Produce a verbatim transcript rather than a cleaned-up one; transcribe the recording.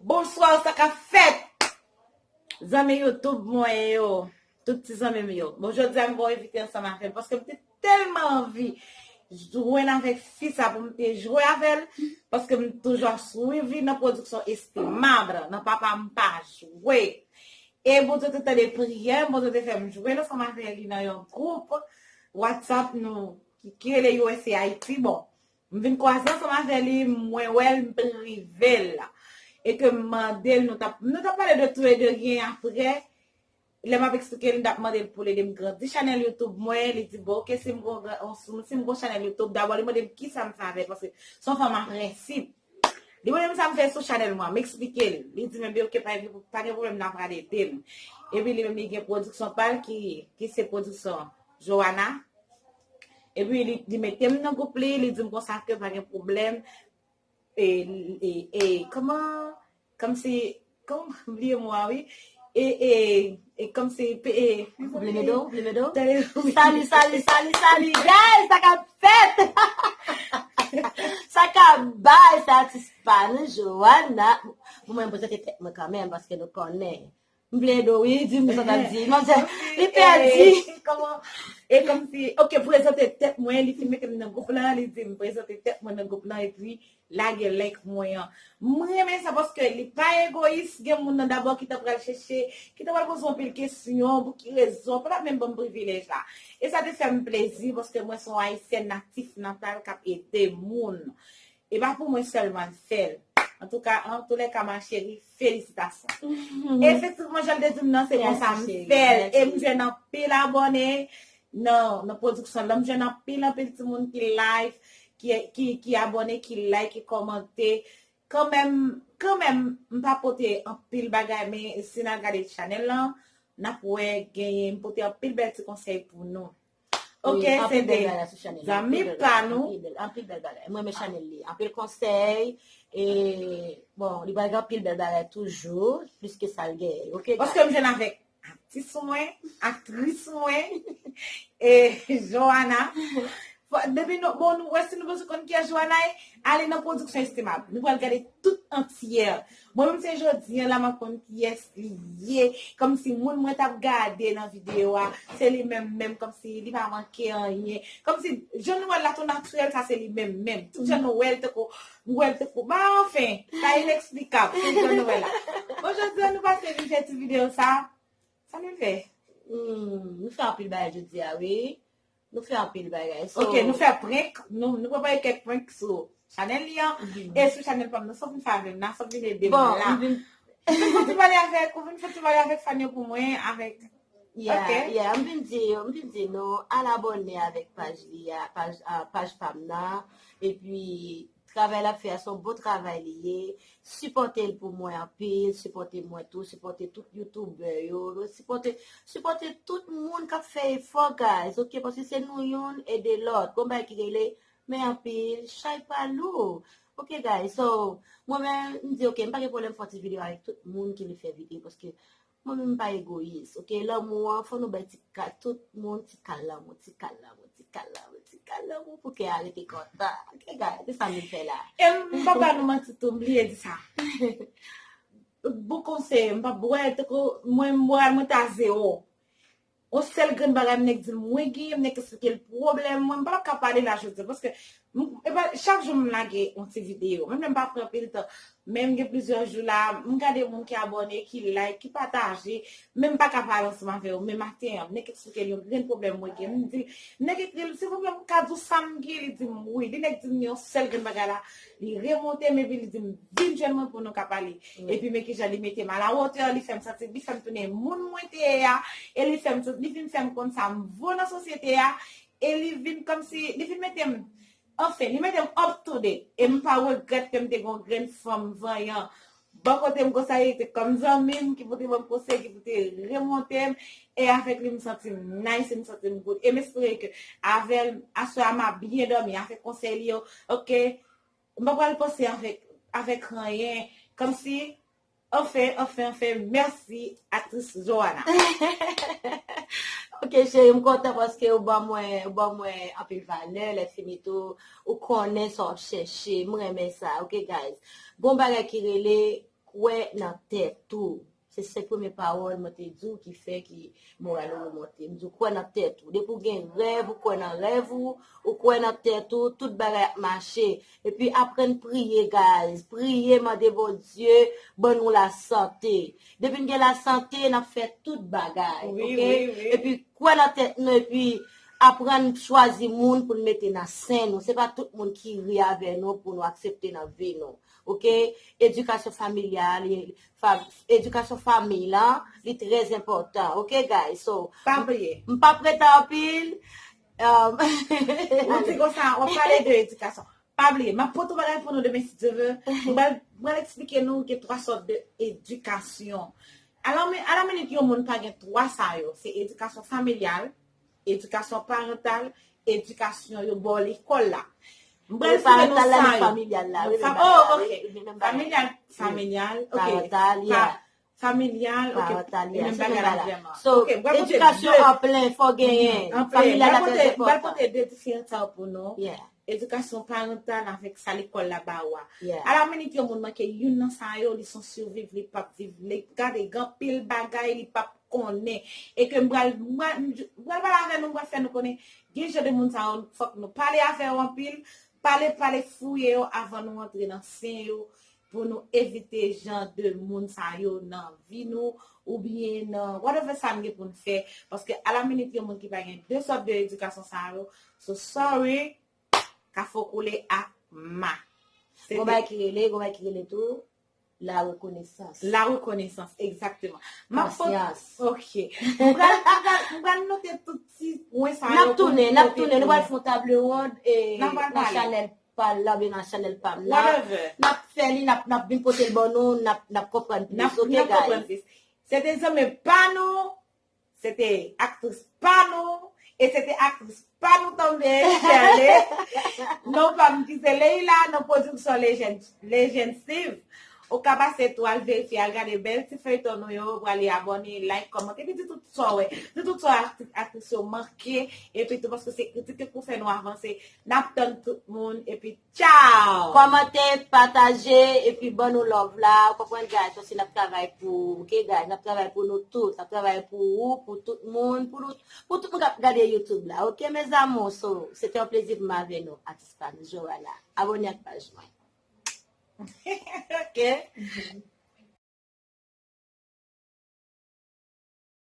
Bonswa, sa k ap fèt? Zanmi YouTube mwen yo, tout ti zanmi m yo. Bon, jodi a m gon envite ansanm avè m paske m te tèlman anvi jwenn avèk fi sa pou m te jwe avè l, paske m toujou ap swiv li nan pwodiksyon Estimable, nan papa m pa jwe. E Bondye te tande priyè m, Bondye te fè m jwenn ansanm avè li nan yon gwoup WhatsApp nou ki, ki rele U S A Haiti. Bon, m vin kwaze ansanm avè li, mwen wè l, m prive l. E ke m mande l, nou t ap, nou t ap pale de tou e de, gen apre, lè m ap eksplike l, m t ap mande l pou l ede m grandi chanèl YouTube mwen, li di, bon, oke, si m gon, si m gon chanèl YouTube, dabò li mande m kisa m fè avè l, paske se yon fanm a prensip. Li mande m sa m fè sou chanèl mwen, m eksplike l. Li di m, ebyen, oke, pa gen, pa gen pwoblèm, n ap pral ede m. Epi li menm, li gen pwodiksyon pa l ki, ki se pwodiksyon Joanna. Epi li, li mete m nan gwoup li, li di m konsa ke pa gen pwoblèm. E, e, e, kòman, kòmsi, kòman, m bliye mo a, wi. E, e, e, kòmsi, pe, e, Blimedo, Blimedo. Tande, wi. Sali, sali, sali, sali, guys, sa k ap fèt? Sa k ap bay, se atis pa nou, Joanna. Bon, mwen, m prezante tèt mwen kanmenm, paske nou konnen. M bliye do, wi, di m sa t ap di. Manzè, li pèdi. E, kòman, e kòmsi, oke, prezante tèt mwen, li fin mete m nan gwoup lan, li di m prezante tèt mwen nan gwoup lan, epi lage link mwen an. M renmen sa paske li pa egoyis, gen moun nan dabò ki ta pral chèche, ki ta pral poze yon pil kesyon, pou ki rezon, pa t ap menm ban m privilèj la. E sa te fè m plezi, paske mwen se yon ayisyèn natif natal k ap ede moun. E pa pou mwen sèlman l fè l. Antouka, antoulèka, ma chérie, felisitasyon. Efektivman, jan l te di m nan, se konsa m fè l. E m jwenn anpil abòne nan, nan pwodiksyon lan. M jwenn anpil, anpil timoun ki live, ki, ki, ki abòne, ki like, ki kòmante. Kanmenm, kanmenm, m pa pote anpil bagay, men si n al gade chanèl lan, n ap wè genyen, m pote anpil bèl ti konsèy pou nou. Oke, se te zanmi pa nou. Anpil bèl bagay. Mwen renmen chanèl li. Anpil konsèy. E, bon, li pral gen anpil bèl bagay toujou, plis ke sa l genyen. Oke, paske m jwenn avèk atis mwen, aktris mwen, e Joanna. Depi nou, bon, nou wè si nou bezwen konn kiyès Joanna ye, ale nan pwodiksyon Estimable. Nou pral gade tout antyè. Mwen menm se jodi a la m ap konn kiyès li ye. Kòmsi moun mwen t ap gade nan videyo a, se li menm menm, kòmsi li pa manke anyen. Kòmsi jan nou wè l la tou natirèl, sa se li menm menm. Tout jan nou wè l tankou, nou wè l tankou, ba anfen, sa ineksplikab, tout jan nou wè l la. Bon, jodi a nou pase vin fè ti videyo sa. Sa nou fè? Hmm, nou fè anpil bagay jodi a, wi. Nou fè anpil bagay. So, oke, nou fè prank. Nou, nou prepare kèk prank sou chanèl li an. E sou chanèl pa m nan, sa w vin fè avè m la, sa w vin ede m la. M vin fè ti pale avèk, ou vin fè ti pale avèk fan yo pou mwen, avèk. Yeah, yeah, m vin di, m vin di nou, al abòne avèk paj li a, paj, ah, paj pa m nan. Epi, travay l ap fè a, se yon bon travay li ye. Sipòte l pou mwen anpil, sipòte mwen tou, sipòte tout youtubè yo, sipòte, sipòte tout moun k ap fè efò, guys, oke, paske se nou youn ede lòt. Gon bagay ki rele men anpil, chay pa lou. Oke, guys, so, mwen menm, m di, oke, m pa gen pwoblèm fè yon ti videyo avèk tout moun ki vle fè videyo, paske mwen menm m pa egoyis, oke? Lanmou an, fò nou bay ti kal, tout moun ti kal lanmou, ti kal lanmou, ti kal lanmou, ti kal lanmou pou kè a rete kontan. Oke, guys, se sa m vin fè la. E m pa ba nou manti tou, m bliye di sa. Bon konsèy, m pa bwè, tankou mwen, moral mwen ta zewo. Yon sèl grenn bagay, m nèk di l mwen genyen, m nèk eksplike l pwoblèm mwen. M pa ka pale la jodi a, paske m, e pa, chak jou m lage yon ti videyo. Menm lè m pa pran anpil tan, men m gen plizyè jou la, m gade moun ki abòne, ki like, ki pataje, men m pa ka pale ansanm avè yo. Men maten an, m nèk eksplike l yon grenn pwoblèm mwen gen. M di, m nèk ekri l, silvouplè, m ka di w sa m gen? Li di m wi. Li nèk di m yon sèl grenn bagay la, li remonte m epi li di m vin jwenn mwen pou nou ka pale. Epi men kijan li mete m alawotè, li fè m santi, li fè m tounen moun mwen te ye a, e li fè m, li vin fè m konn sa m vo nan sosyete a, e li vin kòmsi, li vin mete m, anfen, li mete m up to date, e m pa regrèt ke m te gon grenn fanm vanyan bò kote m konsa, li te kòm zanmi m, ki pou te ban m konsèy, ki pou te remonte m, e avèk li m santi m nice, e m santi m good, e m espere ke avè l, aswè a m a byen dòmi, avèk konsèy li yo, oke, m pa pral panse avèk, avèk anyen, kòmsi, anfen, anfen, anfen, mèsi, aktris Joanna. Oke, cheri, m kontan paske ou ban mwen, ou ban mwen anpil valè, lè fini tou, ou konnen sa w ap chèche, m renmen sa, oke, guys. Gon bagay ki rele Kwè nan tèt ou. Se senk premye pawòl mwen te di w ki fè ki moral ou remonte. M di w kwè nan tèt ou. Depi w gen rèv, ou kwè nan rèv ou, ou kwè nan tèt ou, tout bagay ap mache. Epi aprann priye, guys. Priye, mande Bondye ban nou lasante. Depi n gen lasante, n ap fè tout bagay, Wi, ok? Wi, wi. Epi kwè nan tèt nou, epi aprann chwazi moun pou n mete nan sen nou. Se pa tout moun ki ri avè nou pou nou aksepte nan vi nou, ok? Edikasyon familyal, fa, edikasyon fanmi lan, li trè enpòtan, ok, guys? So, Pa bliye. M p ap rete anpil. Um, Ou di konsa, w ap pale de edikasyon. Pa bliye, m ap pote yon bagay pou nou demen si Dye vle. Mwen pral eksplike nou gen twa sòt de edikasyon. Alò, men, alò, menm yon moun pa gen twa sa yo. Se edikasyon familyal, edikasyon parantal, edikasyon yo ba w lekòl la. M pral eksplike nou parantal la, sa men yo. Familyal la, wi, Fam- men oh, bagay, ok. wi, men bagay. Familyal, familyal, ok. Parantal, Pa- yeah. Familyal, ok. Parantal, E yeah. menm Se bagay menm la bagay la. vrèman. So, Ok, m pral pote edikasyon de- an plen, fò genyen. An plen. Familyal la M pral trè pote- m pral enpòtan. pote de diferan sa pou nou. Yeah, Edikasyon parantal avèk sa lekòl la ba w a. yeah. Alò, menm yon moun manke youn nan sa yo, li son siviv, li p ap viv. Li gade gen anpil bagay, li p ap konnen. E ke m pral, m pral, m pral pale avè nou, m pral fè nou konnen. Gen jan de moun sa yo, fòk nou pale avè yo anpil. Pale, pale, fouye yo avan nou antre nan sen yo. Pou nou evite jan de moun sa yo nan vi nou. Oubyen nan whatever sa n gen pou n fè. Paske alaminit, yon moun ki pa gen de sòt de edikasyon sa yo. So sorry, kafou koule ak ma. Se Gon te- bagay ki rele, gon bagay ki rele tou, la rekonesans. La rekonesans, egzakteman. M ap pot- Pasyans. Ok. M pral, m pral, m pral note tout ti pwen sa N yo ap pou tounen, nou n ap note tounen, nou pou pral nou. fè yon table ronde e N ap pral nan pale. chanèl pa la oubyen nan chanèl pa m nan. Whatever. N ap fè li, n ap, n ap vin pote l ban nou, n ap, n ap konprann N ap, plis, ok, n ap konprann guys? plis. Se te zanmi pa nou, se te aktris pa nou, e se te aktris pa nou tanmen, Shirley. Non pa m ki se Leila, nan pwodiksyon Legend, Legend Steve. Ou ka pase tou al verifye, al gade bèl ti feyton nou yo, pou ale abòne, like, kòmante, epi di tout sa w wè, di tout sa aktris, aktris yo manke, epi tou paske se kritik ke pou fè nou avanse. N ap tann tout moun, epi tchao! Kòmante, pataje, epi ban nou love la, ou konprann, guys, paske n ap travay pou, ok, guys, n ap travay pou nou tout, n ap travay pou ou, pou tout moun, pou nou, pou tout moun k ap gade YouTube la, ok, mes amours, so, se te yon plezi pou m avè nou, atis pa nou, Joanna. Abòne ak paj mwen. Ok.